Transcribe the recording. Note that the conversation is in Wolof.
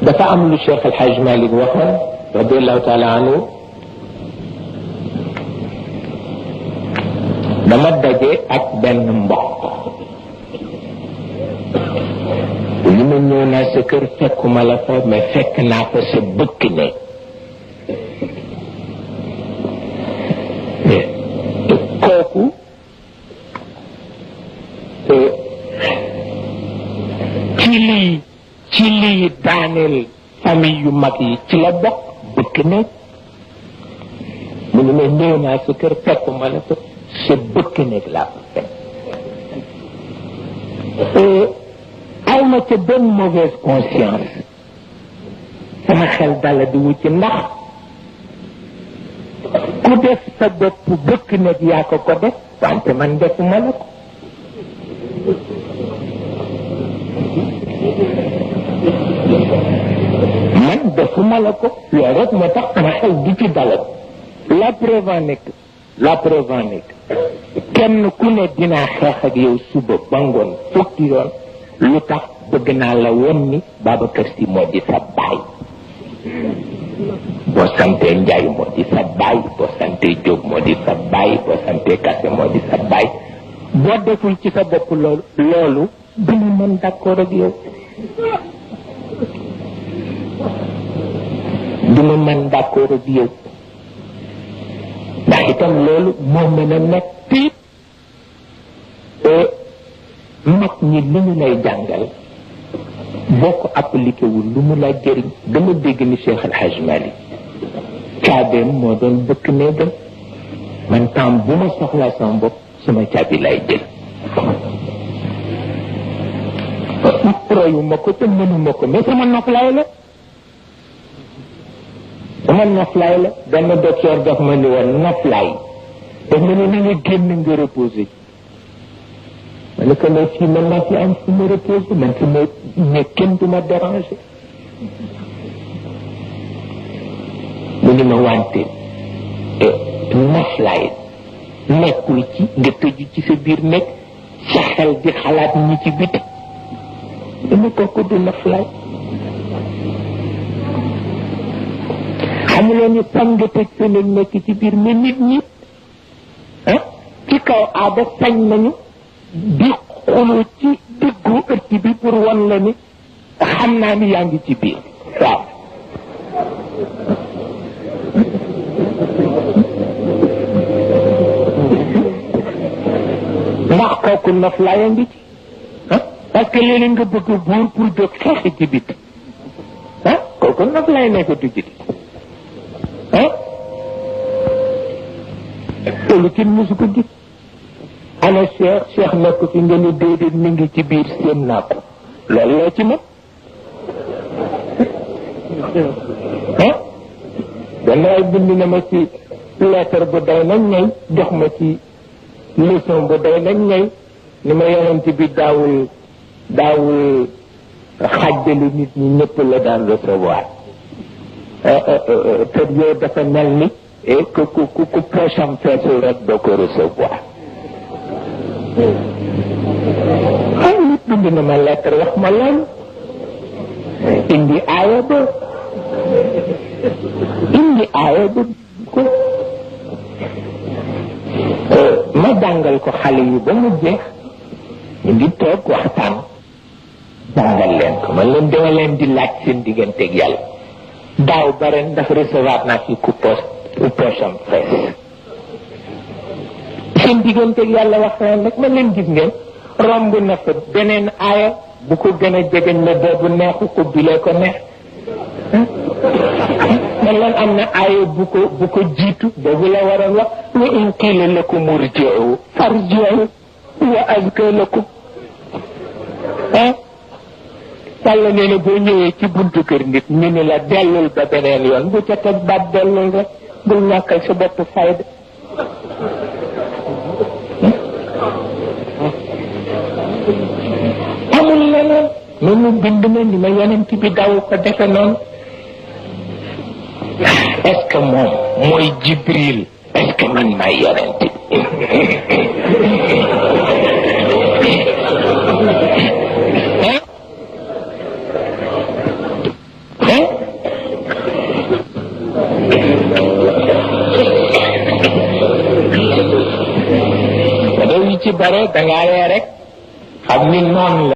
dafa am lu Cheikh El Hadj Malick waxoon radiallahu taala anhu. dama daje ak benn mbokk li ma ñëw naa sa kër fekkuma la fa mais fekk naa fa sa bëkk ne kooku ci lii daaneel famille yu mag yi ci la bokk bëkk ne mu ne ma ñëw naa sa kër fekkuma la fa sa bëkk nekk laa ko fekk aw ma ca benn mauvaise conscience sama xel dala di wuti ndax ku def sa bopp bëkk nekk yaa ko def wante man defuma la ko man defuma la ko loolu rek moo tax sama xel di ci dalal la preuve en est kenn ku ne dinaa xeex ak yow suba ba ngoon fukki yoon lu tax bëgg naa la woon ni Babacar Sy moo di sa baay boo santee Njaay moo di sa baay boo santee Jóob moo di sa baay boo santee Kase moo di sa baay boo deful ci sa bopp loolu du ñu mën d'accord ak yow du ma mën d'accord ak yow ndax itam loolu moo mën a nekk tiit mag ñi li ñu lay jàngal boo ko appliqué wul lu mu la jëriñ. dama dégg ni Cheikh El Hadj Malick caabeem moo doon bëkk néegam man temps bu ma soxlaa sama bopp sama caabi lay jël royu ma ko te mënuma ko mais sama noflaay la benn docteur daf ma ni woon noflaay daf ma ne na nga génn nga reposé ma ne ko ne fii man naa fi am fu ma reposé man fi ma ne kenn du ma dérangé mu ni ma wante noflaay nekkul ci nga tëju ci sa biir nekk sa xel di xalaat ñi ci biti dama kooku du noflaay xamuloo ni fan nga tëj sa nekk ci biir mais nit ñi ci kaw aada sañ nañu di xulu ci diggu ëtt bi pour wan la ni xam naa ni yaa ngi ci biir waaw ndax kooku noflaay a ngi ci parce que léeg-léeg nga bëgg buur pour jóg xeexi ci biti kooku noflaay nekkatu ci loolu kenn mësu ko gis ana cheikh nekk fi nga ni déedéet mi ngi ci biir seen naa ko loolu loo ci mën danay bind na ma ci lettre bu day nañ ñëw jox ma ci leçon bu day nañ ñëw ni ma yonent bi daawul xàjjali nit ñi ñëpp la daan recevoir te yow dafa mel ni ku poche am feesul rek doo ko recevoir nit bind na ma lettre wax ma lan indi aaya ba ko ma jàngal ko xale yi ba mu jeex ñu ngi toog waxtaan jàngal leen ko man leen dama leen di laaj seen digganteeg yàlla daaw bare ndax recevoir naa fi ku poche am fees seen digganteeg yàlla wax leen rek man leen gis ngeen romb na fa beneen aaya bu ko gën a jegeñ ne boobu neexu ko bilee ko neex man leen am na aaya bu ko jiitu boobu la waroon wax wa in qiila lakum irji'u farji'u wa azka lakum Yàlla nee na boo ñëwee ci buntu kër nit ñu ni la dellul ba beneen yoon bu ca teg baat dellul rek bul ñàkkal sa bopp fayda amul leneen noonu bind na ni ma yonent bi daw ko defe noonu est-ce que moom mooy Jibril est-ce que man maay yonent bi ñu ci bare dangaa ree rek xam ni noon la